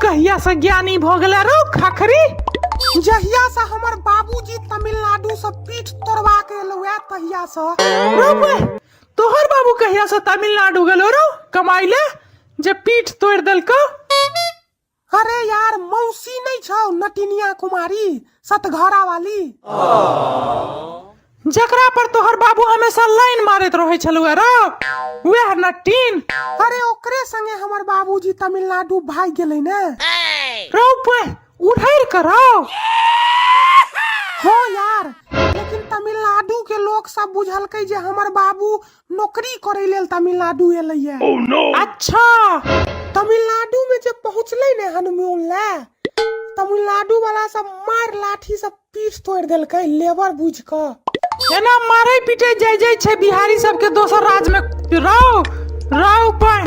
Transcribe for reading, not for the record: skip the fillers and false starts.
कहिया से ज्ञानी भऽ गेला रौ खखरी? जहिया से हमर बाबूजी तमिलनाडु से पीठ तोड़वा के एलौ ए तहिया से। रौ बे, तोहर बाबू कहिया से तमिलनाडु गेलो रौ कमाई ले जे पीठ तोड़ देलकौ? अरे यार, मौसी नहीं छौ नटिनिया कुमारी सतघरा वाली, जकरा पर तोहर बाबू हमेशा लाइन मारैत रहै छलौ रौ, वएह नटीन? अरे ओकरे संगे हमर बाबूजी तमिलनाडु भागि गेलै ने। रौ बे, उड़ैर कर रौ। हाँ यार, लेकिन तमिलनाडु के लोग सब बुझलकै जे हमर बाबू नौकरी करे लेल तमिलनाडु एलैया। अच्छा, तमिलनाडु में जे पहुंचलै ने हनुमान ला, तमिलनाडु वाला सब मार लाठी सब पीठ तोड़ देलकै लेबर बुझ कऽ। एना मारे पीटे जाय जाय छै बिहारी सबके दोसर राज्य में रौ रौ पाय।